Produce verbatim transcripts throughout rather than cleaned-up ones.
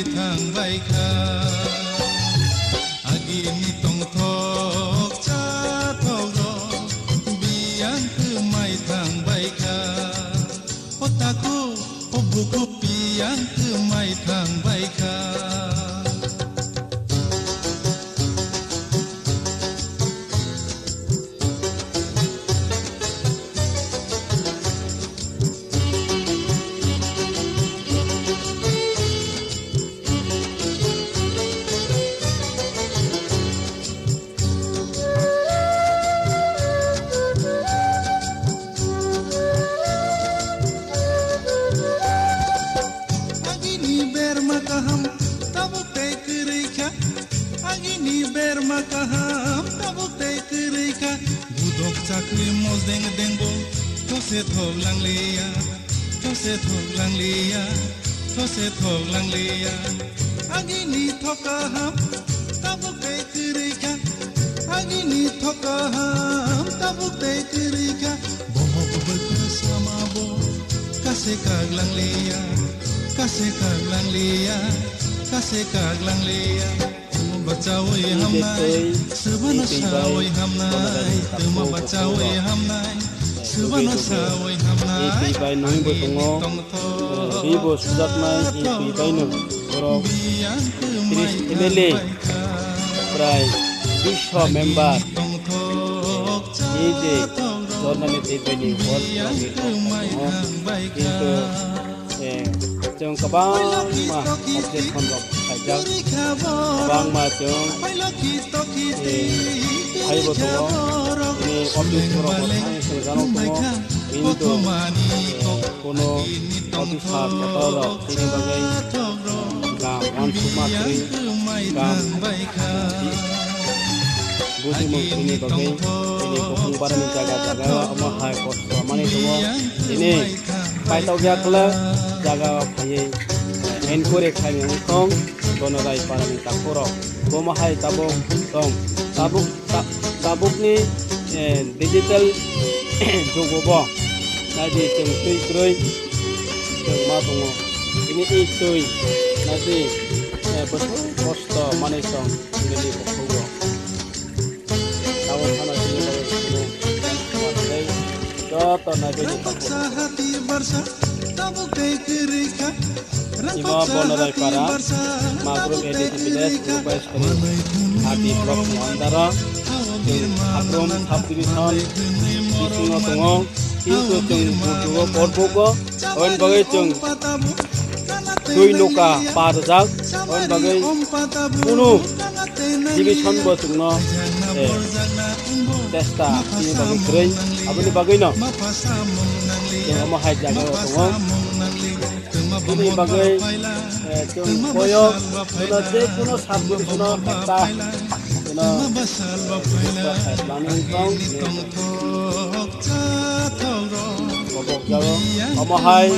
Thang bai kha. Agini tongthok chathok rok biyang kwmai thang bai kha. O takhuk, o bukhuk biyang kwmai thang bai kha. Agini berma kaham, tabuk tei kwrwi kha. Agini berma kaham, tabuk tei kwrwi kha. Budok chakri mosdeng dengbo, those thok langliya, those thok langliya, those thok langliya. Agini thok kaham, tabuk tei kwrwi kha. Agini thok kaham, tabuk tei kwrwi kha. Bohok bwkha sama bo, kase kag langliya, kase kag langliya, kase kag langliya. Twi bachawi twi hamnai, twi swbano twi bai sawi hamnai, tongmani tuma takhuk bachawi bukhuk hamnai, twi swbano twi sawi hamnai, twi bai nungbo agini tongo, tongthok twi bo sujaknai, twi bai nung. Borok biyang kwmai tris M L A, thang bai kha. Prai dui sho member, agini tongthok twi je chathok rok jornani twi bai ni biyang vote rogwi kwmai tongo. Thang bai kha. Kintu eh, chwng kwbangma objection rok khaijak, kwbangma chwng, eh, phaibo tongo, tini office borok bo thangwi swngjano tongo, kintu, eh, kuno officer kotor rok tini bagwi kam uansukma kwrwi kam bujimung tini bagwi tini Kupwng Barani jaga jaga omo hai kosto manwi tongo. Tini paitokya khlai jaga o phaiwi enquiry khlaini wngthong Bonorai parani takhukrok. Bomo hai tabuk tong. Tabuk, ta-, tabukni, eh, digital jugo bo naidi chwng twi kwrwi chwng ma tongo. Tini i twi naidi, eh, bwswk kosto manwi tong nini bokhugo. Tabuk phano chini bagwi chini joto naibaidi tabuk. Imo Bonorai para, Magrum A D C village, Rupai Sori, R D block ni under o, chwng Habrum sub division bisingo tongo, kintu chwng Burjugo, Borbugo, aboni bagwi chwng twi nuka pa rwjak, aboni bagwi kunu division bo chwngno, eh, chesta tini bagwi kwrwi, aboni bagwino chwng omo hai jaga o tongo. Bini bagwi, eh, chwng boyok, chwngno je kuno sub division o ekta, chwngno request khlai mani wngkha. Kobok jago. Omo hai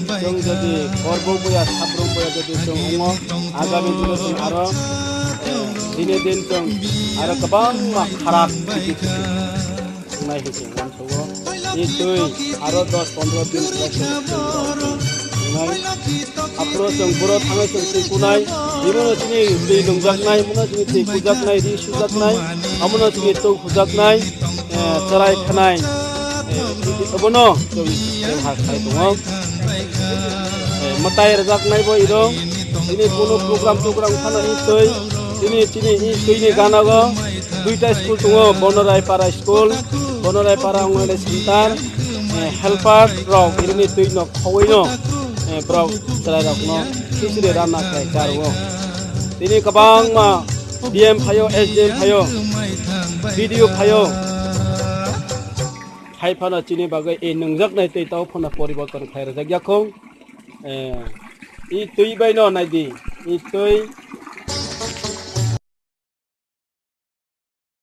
chwng jodi Korbok buya, Sabrok buya jodi chwng wngo, agami dino chwng aro, eh, dine din chwng aro kwbangma kharap nai hwnkhe uansukgo. I twi aro dos pondro din khlai chwng wngnai. Aphuru chwng buro thangwi chwng twi kunai, imono chini twi nungjaknai, imono chini twi kujaknai, ri sujaknai, amono chini tok hujaknai, eh, chwrai khanai, eh, obono chwng bebhar khai tongo. Eh, mwtai rwjaknai bo iro, chini kunu program togram phano i twi, chini, chini i twini ganago duita school tongo, Bonorai para school, Bonorai para Anganwadi center, eh, helper rok irini twi no khawino, eh, borok chwrai rokno khichiri ranna khlai charwo. Tini kwbangma D M phaio, S D M phaio, B D O phaio. Hai phano chini bagwi e nungjaknai twi tao phano poriborton khlai rwjak yakhung. Eh, i twi bai no naidi, i twi